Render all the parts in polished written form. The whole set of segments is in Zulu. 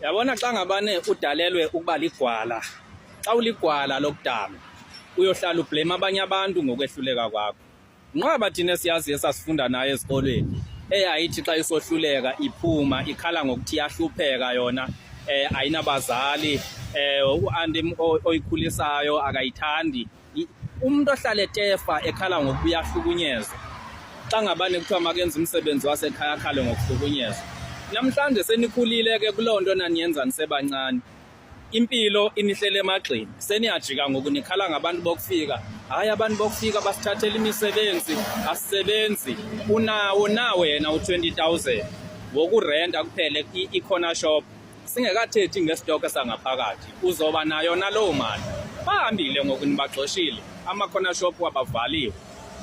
Yabona, xa ngabane udalelwe ukuba ligwala, xa uligwala lokudalwa, uyohlala ublame abanye abantu ngokwehluleka kwakho. Nqaba thina esiyaziyo esasifunda nayo ezikolweni, eyayithi xa isohluleka iphuma ikhala ngokuthi iyahlupheka yona, ayinabazali, u-anti oyikhulisayo akayithandi. Umuntu ohlala etefa ekhala ngokuba uyahlukunyezwa, xa ngabane kuthiwa makenze umsebenzi wasekhaya akhale ngokuhlukunyezwa. Namhlanje senikhulile ke kuloo nto naniyenza nisebancane, impilo inihlele emagxeni, seniyajika ngoku nikhala ngabantu bokufika. Hayi, abantu bokufika basithathela imisebenzi, asisebenzi. Unawo na wena u-20 000 wokurenta kuphela i-corner shop, singekathethi ngesitoko sangaphakathi? Uzoba nayo naloo mali? Bahambile ngoku, nibagxoshile, ama-corner shop wabavaliwe.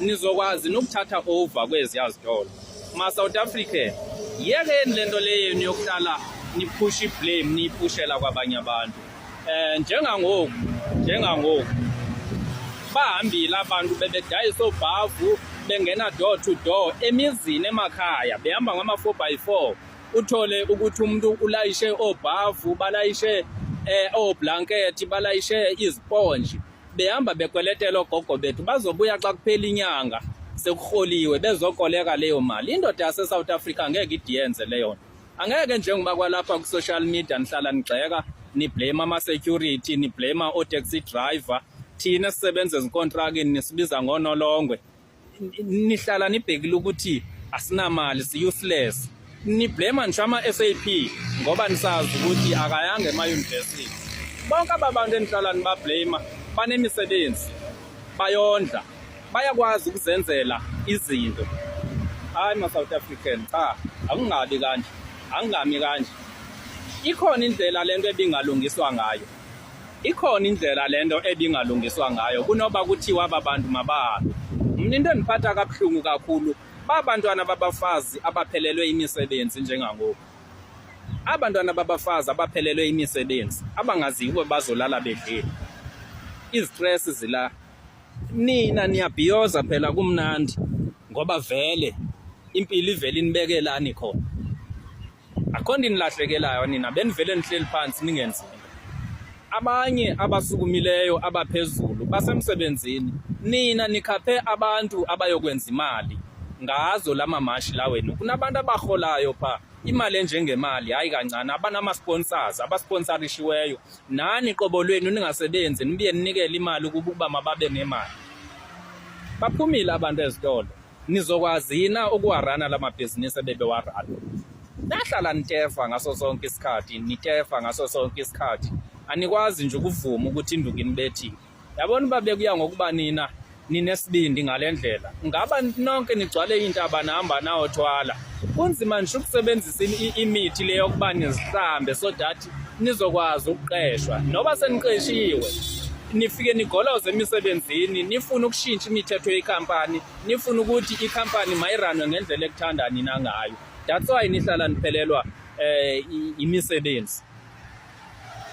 Nizokwazi nokuthatha over kweziya zitolo? Ma-South African, yekeni le nto le yenu yokuhlala niphusha iblame, niyiphushela kwabanye abantu. Njengangoku bahambile abantu bebedayisa obhavu, bengena door to door emizini emakhaya, behamba ngama-4 by 4. Uthole ukuthi umuntu ulayishe obhavu, balayishe oblanket, balayishe iziponji, behamba bekweletela ogogo bethu. Bazobuya xa kuphela inyanga sekuholiwe, bezokoleka leyo mali. Indoda yase-South Africa angeke idiyenze leyo nto, angeke. Njengoba kwalapha ku-social media nihlala nigxeka, niblame ama-security, niblame oo-taxi driver, thina esisebenza ezinkontrakini nisibiza ngonolongwe, nihlala nibhekile ukuthi asinamali, si-useless. Niblame ngisho ama-SAP ngoba nisazi ukuthi akayanga ema-university. Bonke aba bantu enihlala nibablame banemisebenzi, bayondla, bayakwazi ukuzenzela izinto. Hayi, ma-South African, cha, akungabi kanje, akungami kanje. Ikhona indlela lento ebingalungiswa ngayo, ikhona indlela lento ebingalungiswa ngayo kunoba kuthiwa aba bantu mabahambe. Mna into endiphatha kabuhlungu kakhulu babantwana babafazi abaphelelwe imisebenzi njengangoku, abantwana babafazi abaphelelwe imisebenzi, abangaziyo uba bazolala bedleni. Izistress zila, nina niyabhiyoza phela, kumnandi ngoba vele impilo ivele inibekelani khona. Akho nto inilahlekelayo nina, benivele nihleli phansi ningenzi nto. Abanye abasukumileyo abaphezulu basemsebenzini, nina nikhaphe abantu abayokwenza imali ngazo la mamashi la wenu. Kunabantu abarholayo pha imali enjengemali, hayi kancane, abanama-sponsors abasponsorishiweyo. Nani qobo lwenu ningasebenzi, nibuye ninikele imali ukuba mababe nemali. Baphumile abantu ezitolo, nizokwazi na ukuwarana la mabhizinisi ebebewarana? Nahlala nitefa ngaso sonke isikhathi, nitefa ngaso sonke isikhathi, anikwazi nje ukuvuma ukuthi induku inibethile. Yabona, uba bekuya ngokuba nina ninesibindi ngale ndlela, ngaba nonke nigcwale iintaba, nihamba nawothwala. Kunzima nje ukusebenzisa imithi le yokuba nizihlambe so that nizokwazi ukuqeshwa. Noba seniqeshiwe, nifike nigoloze emisebenzini, nifune ukushintsha imithetho yekhampani, nifune ukuthi ikhampani mayiranwe ngendlela ekuthanda nina ngayo. That's why nihlala niphelelwa imisebenzi.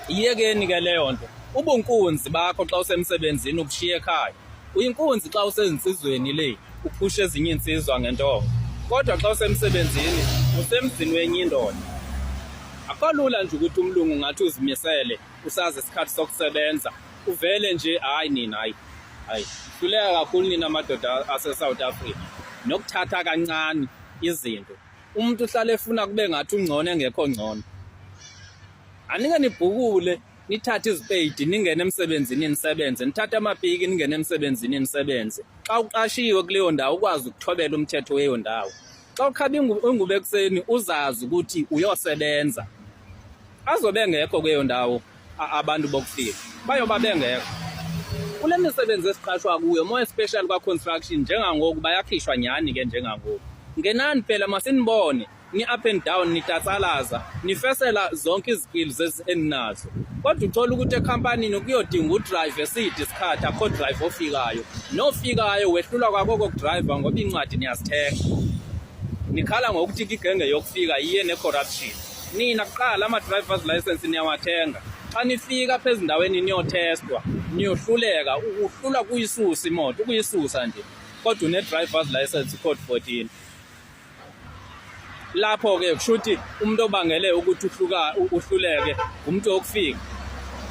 Iyekeni ke leyo nto. Ubunkunzi bakho xa usemsebenzini ubushiya ekhaya. Uyinkunzi xa usezinsizweni le, uphusha ezinye iinsizwa ngentonga, kodwa xa usemsebenzini usemzini wenye indoda. Akho lula nje ukuthi umlungu ngathi uzimisele, usazi isikhathi sokusebenza, uvele nje. Hayi nina, hayi, hayi, hluleka kakhulu nina madoda ase-South Africa nokuthatha kancane izinto. Umuntu uhlale efuna kube ngathi ungcono engekho ngcono. Anike nibhukule, nithathe izipeyidi, ningene emsebenzini nisebenze, nithathe amapiki, ningene emsebenzini nisebenze. Xa uqashiwe kuleyo ndawo, ukwazi ukuthobela umthetho weyo ndawo. Xa ukhaba ingubo ekuseni, uzazi ukuthi uyosebenza. Azobe engekho kuleyo ndawo abantu bokufika, bayoba bengekho kule misebenzi esiqashwa kuyo, more especially kwa-construction. Njengangoku bayakhishwa nyhani ke njengangoku. Ngenani phela, masinibone ni-up and down, nitatsalaza, nifesela zonke izikills eninazo, kodwa uthola ukuthi ekhampanini kuyodinga udrayive eside isikhathi, akho drive ofikayo, nofikayo wehlulwa kwakoko kudrayiva ngoba iincwadi niyazithenga. Nikhala ngokuthi igenge yokufika iye ne-corruption. Nina kuqala ama-drivers license niyawathenga. Xa nifika apha ezindaweni niyothestwa, niyohluleka, uhlulwa kuyisusa imoto, ukuyisusa nje, kodwa une-drivers license code 14. Lapho-ke kusho ukuthi umuntu obangele ukuthi uhluka uhluleke umuntu wokufika.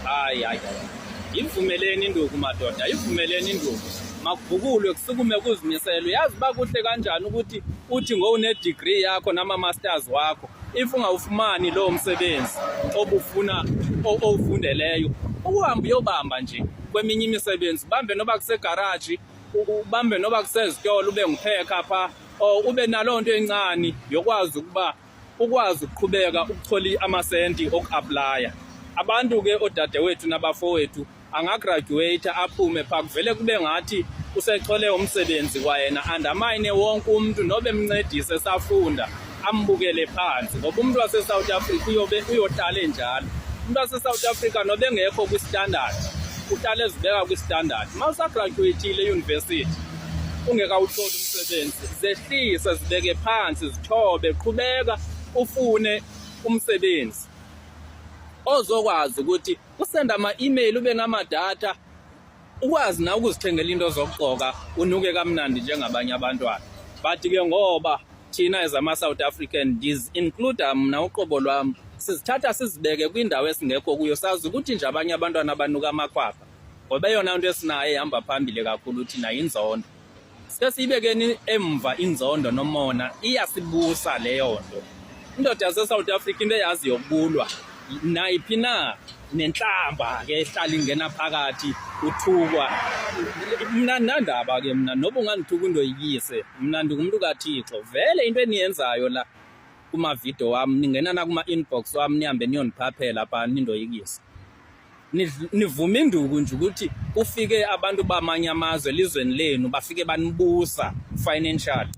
Hayi hayi hayi. Ivumeleni induku madoda, ivumeleni induku. Makubhukulwe kusukume kuzimisele. Uyazi uba kuhle kanjani ukuthi uthi ngowune-degree yakho nama-masters wakho if ungawufumani lowo msebenzi obufuna owufundeleyo ukuhamba uyobamba nje kweminye imisebenzi ubambe noba kusegaraji ubambe noba kusezitolo ube nguphekha pha or ube naloo nto encane yokwazi ukuba ukwazi ukuqhubeka ukuthola amasenti oku-aplaya. Abantu-ke odadewethu nabafowethu angagraduate aphume pha kuvele kube ngathi usechole umsebenzi kwayena andamayine wonke umuntu nobe emncedise esafunda ambukele phansi ngoba umuntu wase-South Africa uyobe uyohlala enjalo. Umuntu wase-South Africa nobe engekho kwi-standard uhlala ezibeka kwi-standard. Uma usagraduate-ile e-university ungekawutholi umsebenzi zehlise zibeke phansi zithobe qhubeka ufune umsebenzi ozokwazi ukuthi usenda ama-email ube namadatha ukwazi nawe ukuzithengela into zokugqoka unuke kamnandi njengabanye abantwana. But ke ngoba thina as ama-South African ndizi-includa mna uqobo lwam sizithatha sizibeke kwindawo esingekho kuyo sazi ukuthi nje abanye abantwana banuka amakhwapha ngoba eyona nto esinayo ehamba phambili kakhulu thina yinzondo. Sike siyibekeni emva inzondo nomona iyasibusa leyo nto. Indoda yaseSouth Africa into eyaziyo kubulwa nayiphi na nenhlamba ke ehlala ingena phakathi uthukwa. Mna nandaba ke mna noba ungandithuka undoyikise mna ndingumntu kaThixo. Vele into eniyenzayo la kumavidiyo wam ningena nakuma-inbox wam nihambe niyondiphaphela phaa nindoyikise. Nivuma induku nje ukuthi kufike abantu bamanye amazwe elizweni lenu bafike banibusa financially.